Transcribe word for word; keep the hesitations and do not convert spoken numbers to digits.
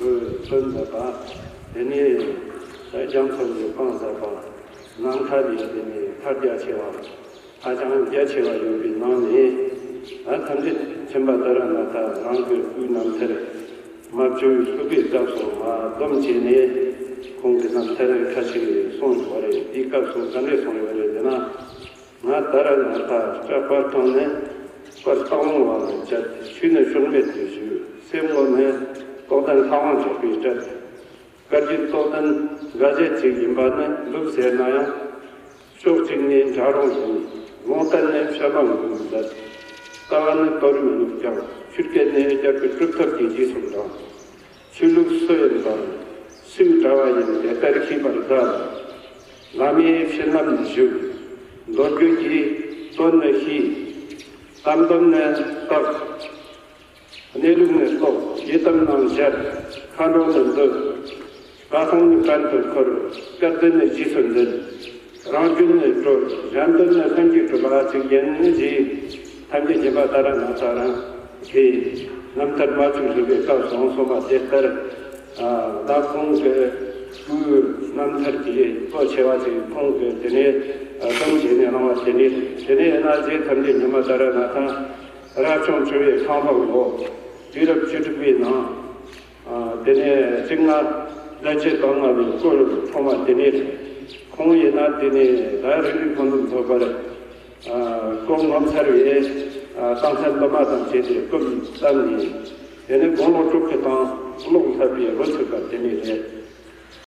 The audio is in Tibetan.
བསྟན་མཛད་པ། དེ་ནས་རྒྱ་མཚོ་ལས་བསྐང་མཛད་པ། ནམ་མཁའ་ལས་དེ་ནས་ཐལ་རྒྱ་ཆེ་བ། ཧ་ཅང་རྒྱ་ཆེ་བ་ཡོད་པའི་ནང་ནས། ཨ་ཐམས་ཅད་མཁྱེན་པ་ཏཱ་ར་ནཱ་ཐ་རང་གི་སྐུའི་རྣམ་ཐར་མ་བཅོས་བཞུགས་པའི་སྐབས་སུ་མ་སྡོམ་བྱས་ནས། ཁོང་གི་རྣམ་ཐར་ཁ་ཅིག་གསུངས་བཞག་པ་རེད། དེའི་སྐབས་སུ་ག་འདྲས་གསུངས་ཡོད་རེད་ཟེར་ན། ང་ཏཱ་ར་ནཱ་ཐ་སྐྲ་དཔར་བཏང་ནས། དཔལ་སྟག་མོ་བ་ལ་མཇལ། ཆོས་ནི་ཕྱོགས་མེད་དུ་ཞུས། སེམས་ངོ་ནས་རྟོགས་ལྡན་ལྷ་དབང་འཇོག་པའི་གྲལ། བཀའ་བརྒྱུད་རྟོགས་ལྡན་འགའ་ཤས་ཅིག་ཡིན་པ་ནི་ལུགས་ཟེར་ན་ཡང་། ཕྱོགས་གཅིག་ནས་འདྲ་རུང་ཡིན། ལུང་བསྟན་ནི་བཤད་པ་འགུག་མཛད། ལྟ་བ་ནི་དོར་བའི་ལུགས་ཀྱང་། ཆོས་སྐད་ནི་རྒྱལ་པོའི་གྲུབ་ཐོབ་ཀྱི་རྗེས་སུ་འབྲང་། ཆོས་ལུགས་སུ་ཡིན་པར་ཚིག་འདྲ་བ་ཡིན། དེ་ལྟར་ཤེས་པར་གདའ། བླ་མའི་བྱིན་རླབས་ནི་ཞུགས། མདོ་རྒྱུད་ཀྱི་དོན་ནི་ཤེས། གཏམ་དོན་ནི་བརྟག་གནས་ལུགས་ནི་རྟོགས། ཡི་དམ་རྣམས་མཇལ། མཁའ་འགྲོ་ནི་འདུ། བཀའ་གསུང་ནི་བཀའ་འདིར་འཁོར། སྐལ་ལྡན་ནི་རྗེས་སུ་འཛིན། རང་རྒྱུད་ནི་གྲོལ། གཞན་དོན་ནི་ལྷུན་གྱིས་གྲུབ་པ་ཅིག་ཡིན་ཞེས། ཐམས་ཅད་མཁྱེན་པ་ཏཱ་ར་ནཱ་ཐ་རང་གི་རྣམ་ཐར་མ་བཅོས་བཞུགས་པའི་སྐབས་སུ་གསུངས་པ་དེ་ལྟར། ཨ་ད་ཁོང་གི་སྐུའི་རྣམ་ཐར་གྱི་གཙོ་ཆེ་བ་ཅིག་ཁོང་གིས་དེ་ནས་ཨ་གཏམ་བྱས་ནས་གནང་བ་དེ་ནས། དེ་ནས་ཡིན་ན་རྗེ་ཐམས་ཅད་མཁྱེན་པ་ཏཱ་ར་ནཱ་ཐ་རབ་བྱུང་བཅུ་བའི་ཤིང་ལྤགས་ལོ། དུས་རབས་བཅུ་དྲུག་པའི་ནང་། ཨ་དེ་ནས་གཅིག་ལྔ་བདུན་ཅུ་དོན་ལྔ་པའི་སྐུ་འཁྲུངས་པ་དེ་ནས། ཁོང་ཡིན་ན་དེ་ནས་ད་རིགས་རུས་ཕུན་སུམ་ཚོགས་པར་ཨ་སྐུ་ངོ་མཚར་བའི་ཨ་རྟགས་མཚན་འདུས་མ་དང་བཅས་ཏེ་སྐུ་བལྟམས་ནས། དེ་ནས་དགུང་ལོ་དྲུག་གི་སྟེང་ཀློག་ལྷག་པའི་འགོ་ཚུགས་པ་དེ་ནས་རེད།